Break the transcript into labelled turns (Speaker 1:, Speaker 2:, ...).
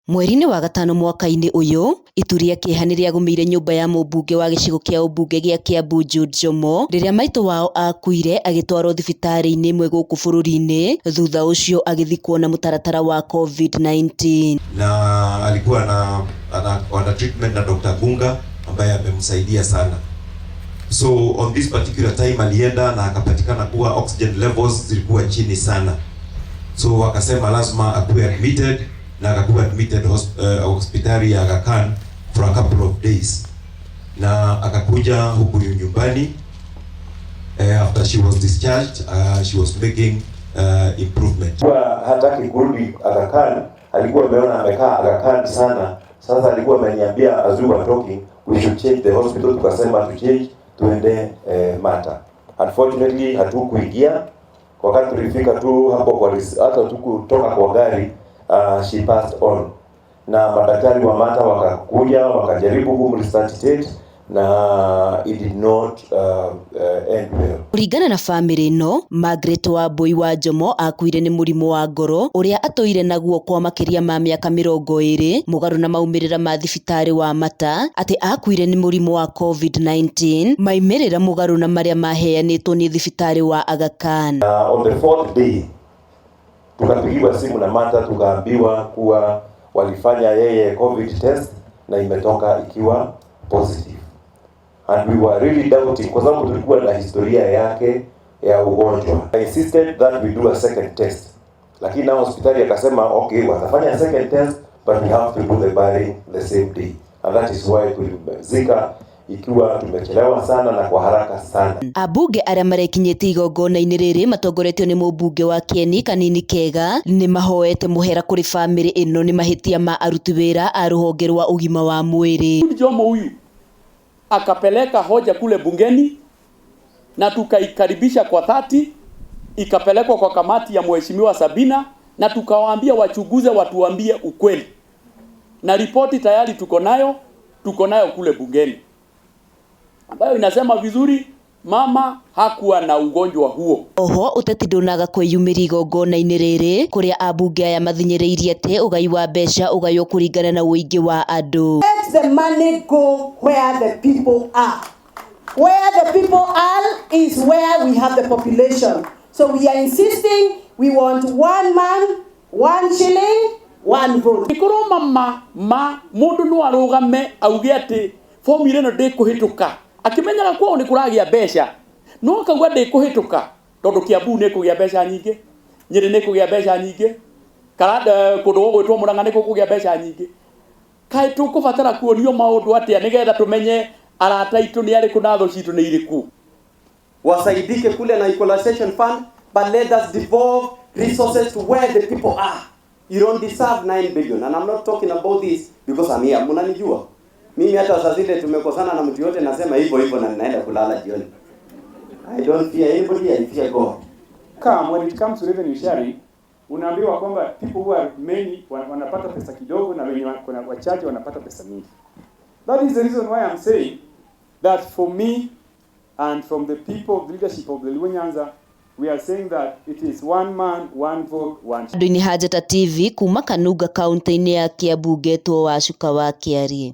Speaker 1: Mweri-inĩ wa gatano mwaka-inĩ ũyũ, itu rĩa kĩeha nĩ rĩagũmĩire nyũmba ya mũmbunge wa gĩcigo kĩa ũmbunge gĩa Kiambu Jude Njomo rĩrĩa maitũ wao akuire agĩtwarwo thibitarĩ-inĩ ĩmwe gũkũ bũrũri-inĩ, thutha ũcio agĩthikwo na mũtaratara wa COVID-19.
Speaker 2: Na alikuwa na treatment na Dr. Gunga ambaye amemsaidia sana. So on this particular time alienda na akapatikana kuwa oxygen levels zilikuwa chini sana, so wakasema lazima akuwe admitted na akakuwa admitted hospitali ya Aga Khan for a couple of days, na akakuja huku nyumbani. After she was discharged, she was making improvement.
Speaker 3: Kwa hataki kurudi Aga Khan, alikuwa ameona amekaa Aga Khan sana. Sasa alikuwa ameniambia, as we were talking, we should change the hospital, tukasema to change tuende Mater. Unfortunately hatukuingia. Wakati tulifika tu hapo kwa hata tukutoka kwa gari, she passed on, na madaktari wa Mater wakakuja wakajaribu kumresuscitate na it did not end well.
Speaker 1: Kũringana na bamĩrĩ ĩno, Margaret Wambui wa Njomo akuire nĩ mũrimũ wa ngoro ũrĩa atũire naguo kwa makĩria ma mĩaka 20, mũgarũ na maumĩrĩra ma thibitarĩ wa Mater atĩ akuire nĩ mũrimũ wa COVID-19, maumĩrĩra mũgarũ na marĩa maheanĩtwo nĩ thibitarĩ wa Aga Khan.
Speaker 3: On the fourth day tukapigiwa simu na Mater, tukaambiwa kuwa walifanya yeye COVID test na imetoka ikiwa positive, and we were really doubting kwa sababu tulikuwa na historia yake ya ugonjwa. I insisted that we do a second test, lakini nao hospitali akasema, "Okay, watafanya second test, but we have to do the burying the same day," and that is why tulimzika ikiwa tumechelewa sana na kwa haraka sana.
Speaker 1: Ambunge arĩa marekinyĩtie igongona-inĩ rĩrĩ matongoretio nĩ mũmbunge wa Kieni Kanini Kega nĩ mahoete mũhera kũrĩ bamĩrĩ ĩno nĩ mahĩtia ma aruti wĩra a rũhonge rwa ũgima wa mwĩrĩ.
Speaker 4: Jomo huyu akapeleka hoja kule bungeni na tukaikaribisha kwa dhati, ikapelekwa kwa kamati ya Mheshimiwa Sabina na tukawaambia wachunguze, watuambie ukweli, na ripoti tayari tuko nayo kule bungeni ambayo inasema vizuri mama hakuwa na ugonjwa huo.
Speaker 1: Oho ũteti ndũnaga kwĩyumĩria igongona-inĩ rĩrĩ kũrĩa ambunge aya mathinyĩrĩirie atĩ ũgai wa mbeca ũgaywo kũringana na ũingĩ wa andũ.
Speaker 5: Let the money go where the people are. Where the people are is where we have the population. So we are insisting we want one man, one shilling, one vote.
Speaker 4: Ikorwo mama ma mundu no arugame auge ati formula ĩno ndĩkũhĩtũka, akĩmenyaga kwao nĩ kũragĩa mbeca, no akauga ndĩkũhĩtũka tondũ Kiambu nĩ kũgĩa mbeca nyingĩ, Nyĩrĩ nĩ kũgĩa mbeca nyingĩ, Karanda kũndũ gũgwĩtwo Mũrang'a nĩ kũgĩa mbeca nyingĩ. Kaĩ tũkũbatara kuonio maũndũ atĩa nĩgetha tũmenye arata aitũ nĩ arĩkũ na thũ citũ nĩ irĩkũ?
Speaker 6: Wasaidike kule na equalization fund, but let us devolve resources to where the people are. You don't deserve 9 billion, and I'm not talking about this because I'm here. Mnanijua mimi, hata saa zile tumekosana na mtu yote nasema hivyo hivyo na ninaenda kulala jioni. I don't fear anybody, I fear God.
Speaker 7: Come when it comes to revenue sharing, unaambiwa kwamba people who are many wanapata pesa kidogo na wenye kuna wachache wanapata pesa mingi. That is the reason why I'm saying that for me and from the people, the leadership of the Luo Nyanza, we are saying that it is one man, one vote, one
Speaker 1: Andũ-inĩ ha Njata TV kuma Kanunga kaunti-inĩ ya Kiambu, ngetwo Wacuka wa Kĩarie.